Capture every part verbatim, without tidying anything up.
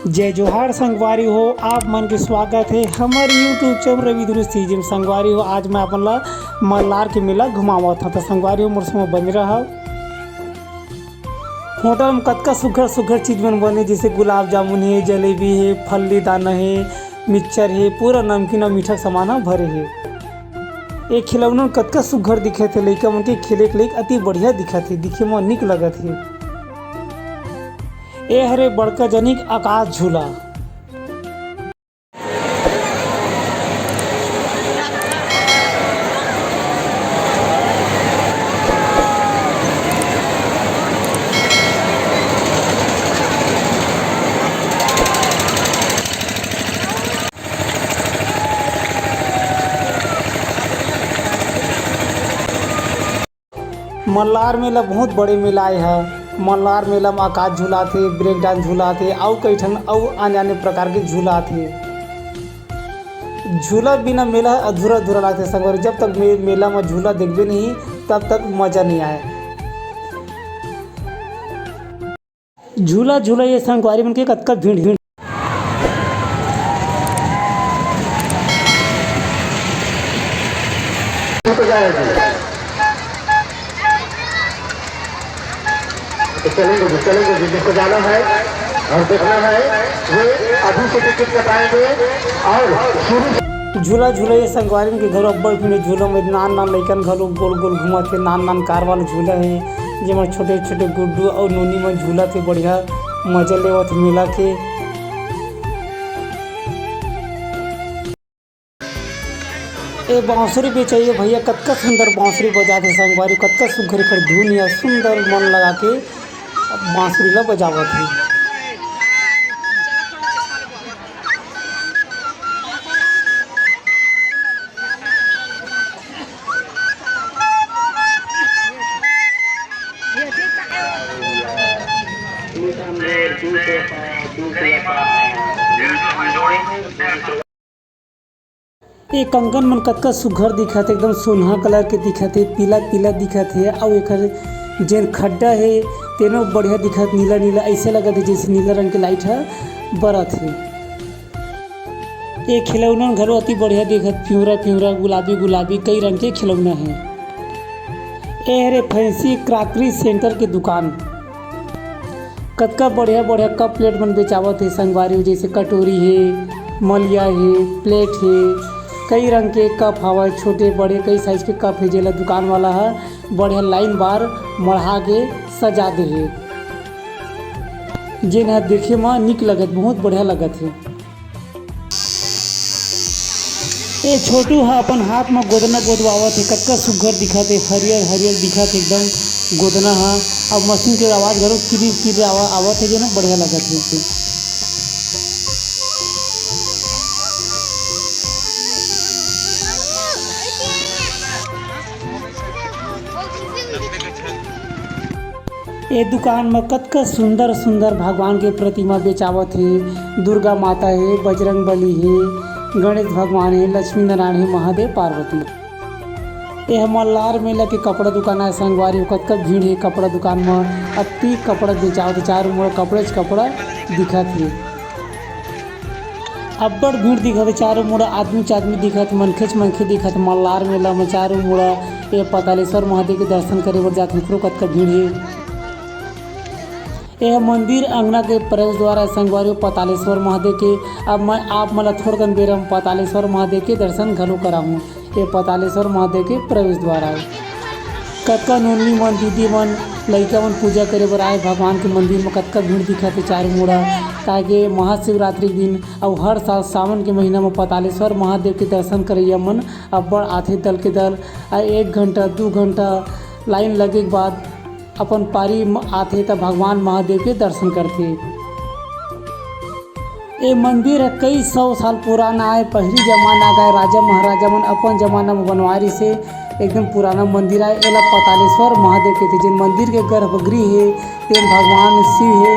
जय जोहार संगवारी हो, आप मन के स्वागत हे हमर YouTube चैनल रवि ध्रुव सीजन। संगवारी हो, आज मैं अपन ला मल्लार के मेला घुमावत हव। त संगवारी हो, मोर संग बने रहव। होटल में कतका सुघर सुघर चीज मन बने, जैसे गुलाब जामुन हे, जलेबी हे, फल्ली दाना हे, मिक्सचर हे, पूरा नमकीन अउ मीठा के सामान ह भरे हे। ए खिलौना कतका सुघर दिखत हे, लइका मन के खेले के लइक अति बढ़िया दिखत हे, दिखे म निक लगत हे। ए हरे बड़का जनिक आकाश झूला। मल्लार मेला बहुत बड़े मेला आय ह। मल्लार मेला म आकाश झूला आथे, ब्रेक डांस झूला आथे, अउ कई ठन अउ आने-आने प्रकार के झूला आथे। झूला बिना मेला ह अधूरा-अधूरा लागथे संगवारी। जब तक मे-, मेला म झूला देखबे नहीं, तब तक मजा नहीं आय। झूला झूला ये संगवारी मन के कतका भीड़, भीड़। तो चलेंगे जी, चलेंगे जी, जिसको जाना है और देखना है, वे अभी से टिकट कटाएंगे और शुरू झूला झूला ये संगवारी के घलो अब्बड़ भीड़ हे। झूला में नान नान लइकन घलो गोल गोल घूमत हे। नान नान कार वाला झूला हे, जेमा छोटे छोटे गुड्डू अउ नोनी मन झूलत हे, बढ़िया मजा लेवत हे मेला के। ए बांसुरी बेचइया भैया कतका सुंदर बांसुरी बजात हे संगवारी, कतका सुघर एकर धुन या सुंदर मन लगा के बांसुरी ला बजावत हे। ये कंगन मन कतका सुघर दिखत हे, एकदम सोनहा कलर के दिखत हे, पीला पीला दिखत हे। अउ एकर जेन खड्डा हे तेनो बढ़िया दिखत, नीला नीला, अइसे लगत हे जइसे नीला रंग के लाइट ह बरत हे। ये खिलौना घलो अति बढ़िया दिखत, पिंवरा पिंवरा, गुलाबी गुलाबी, कई रंग के खिलौना हे। ए हरे फैंसी क्रॉकरी सेंटर के दुकान। कतका बढ़िया बढ़िया कप प्लेट मन बेचावत हे संगवारी हो, जइसे कटोरी हे, मलिया हे, प्लेट हे, कई रंग के कप हवय, छोटे बड़े कई साइज के कप हे, जेला दुकान वाला ह बढ़िया लाइन बार मढ़ा के सजा दे हे, जेन ह देखे म निक लगत, बहुत बढ़िया लगत हे। ए छोटू ह अपन हाथ म गोदना गोदवावत हे, कतका सुघर दिखत हे, हरियर हरियर दिखत हे एकदम गोदना ह। अउ मशीन के आवाज घलो किरिर किरिर आवा-, आवत हे, जेन ह बढ़िया लगत हे। ए दुकान म कतका सुंदर सुंदर भगवान के प्रतिमा बेचावत हे। दुर्गा माता हे, बजरंग बली हे, गणेश भगवान हे, लक्ष्मी नारायण हे, महादेव पार्वती। ए ह मल्लार मेला के कपड़ा दुकान आय संगवारी हो। कतका भीड़ हे कपड़ा दुकान म, अति कपड़ा बेचावत हे, चारों मुड़ा कपड़ेच कपड़ा दिखत हे। अब्बड़ भीड़ दिखत हे, चारों मुड़ा आदमीच आदमी दिखत हे, मनखेच मनखे दिखत हे। मल्लार मेला म चारों मुड़ा ए पतालेश्वर महादेव के दर्शन करे बर जात हे, ओकरो कतका भीड़ हे। ए मंदिर अंगना के प्रवेश द्वार हे संगवारी हो पतालेश्वर महादेव के। अब मैं आप मन ल थोड़कन बेरा म पतालेश्वर महादेव के दर्शन घलो कराहूँ। ए पतालेश्वर महादेव के प्रवेश द्वार आय। कतका नोनी मन, दीदी मन, लइका मन पूजा करे बर आए भगवान के मंदिर म। कतका भीड़ दिखत हे चारों मुड़ा, काहे के महाशिवरात्रि के दिन अउ हर साल सावन के महीना म पतालेश्वर महादेव के दर्शन करइया मन अब्बड़ आथे दल के दल। आ एक घंटा, दू घंटा लाइन लगे के बाद अपन पारी म आथे त भगवान महादेव के दर्शन करथे। ए मंदिर ह कई सौ साल पुराना आय। पहिली जमाना का राजा महाराजा मन अपन जमाना म बनवाए रिहिसे, एकदम पुराना मंदिर आय। एला पतालेश्वर महादेव कहिथे। जेन मंदिर के गर्भगृह हे, तेन भगवान शिव हे।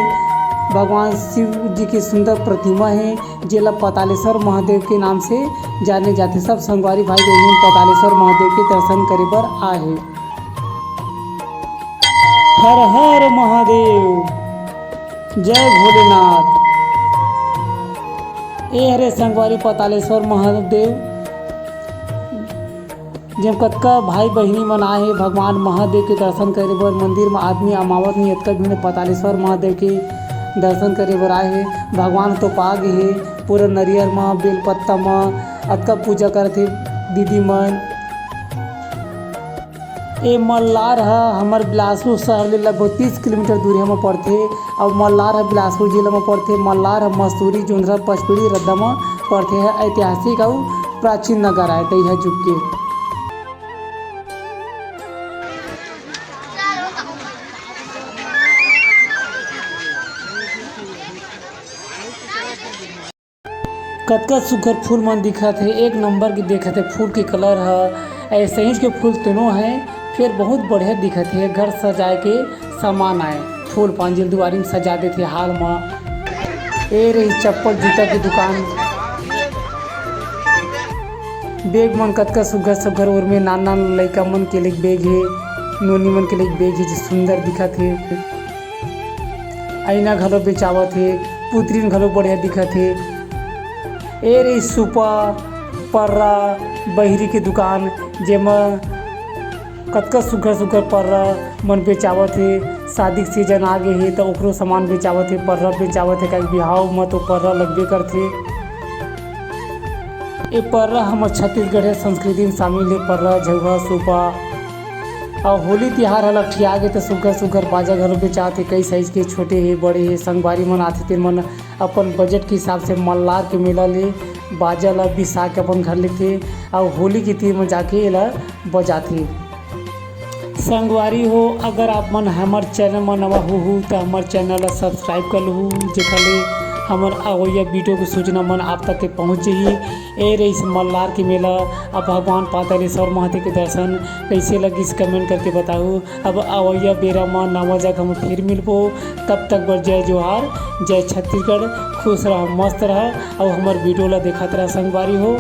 भगवान शिव जी के सुंदर प्रतिमा हे, जेला पतालेश्वर महादेव के नाम से जाने जाथे। सब संगवारी भाई बहिनी मन पतालेश्वर महादेव के दर्शन करे बर आए हे। हर हर महादेव, जय भोलेनाथ। ए हरे संगवारी पतालेश्वर महादेव, जेम कतका भाई बहिनी मन आए हे भगवान महादेव के दर्शन करे बर। मंदिर म आदमी अमावत नहीं, अतका भीड़ पतालेश्वर महादेव के दर्शन करे बर आए हे। भगवान तो पा गे हे, पूरा नरियर म, बेलपत्ता म अतका पूजा करत हे दीदी मन। ए मल्लार ह हमर बिलासपुर शहर ले लगभग तीस किलोमीटर दूरिहा म पड़थे। अउ मल्लार ह बिलासपुर जिला म पड़थे। मल्लार ह मस्तूरी, जोंधरा, पचपेड़ी, रद्दा म पड़थे। ह ऐतिहासिक अउ प्राचीन नगर आय तइहा जुग के। कतका सुग्घर फूल मन दिखत हे, एक नंबर के दिखत हे फूल के कलर ह। ऐसे ही के फूल तेनो हे, फेर बहुत बढ़िया दिखत हे। घर सजाए के सामान आए, फूल पांजिल दुआरी म सजा देथे हाल म। ए रही चप्पल जूता के दुकान, बैग मन कतका सुग्घर सुग्घर ओर में नान नान लइका मन के लिए बैग हे, नोनी मन के लिए बैग हे, जो सुंदर दिखत हे। आईना घलो बेचावत हे, पुतरी घलो बढ़िया दिखत हे। ए रे सुपा, पर्रा, बहिरी के दुकान, जेमा कतका सुग्घर सुग्घर पर्रा मन बेचावत हे। शादी के सीजन आ गे हे, त ओकरो सामान बेचावत हे, पर्रा बेचावत हे, काहे बिहाव म तो पर्रा लगबे करथे। ए पर्रा हमर छत्तीसगढ़िया संस्कृति म शामिल हे। पर्रा, झउहा, सुपा, अउ होली तिहार ह लकठिया गे, त सुग्घर सुग्घर बाजा घलो बेचात हे। कई साइज के, छोटे हे, बड़े हे, संगवारी मन आथे, तेन मन अपन बजट के हिसाब से मल्लार के मेला ले बाजा ला बिसा के अपन घर लेथे, अउ होली के तीर म जाके एला बजाथे। संगवारी हो, अगर आप मन हमर चैनल म नवा हो, हो, त हमर चैनल ला सब्सक्राइब कर लहू, जेकर ले हमर अवइया वीडियो के सूचना मन आप तक के पहुँच जही। ए रहिस मल्लार के मेला। अब भगवान पातालेश्वर महादेव के दर्शन कइसे लगिस, कमेंट करके बताहू। अब अवइया बेरा म नवा जगह म फिर मिलबो। तब तक बर जय जोहार, जय छत्तीसगढ़। खुश रह, मस्त रह, अउ हमर वीडियो ला देखत रह संगवारी हो।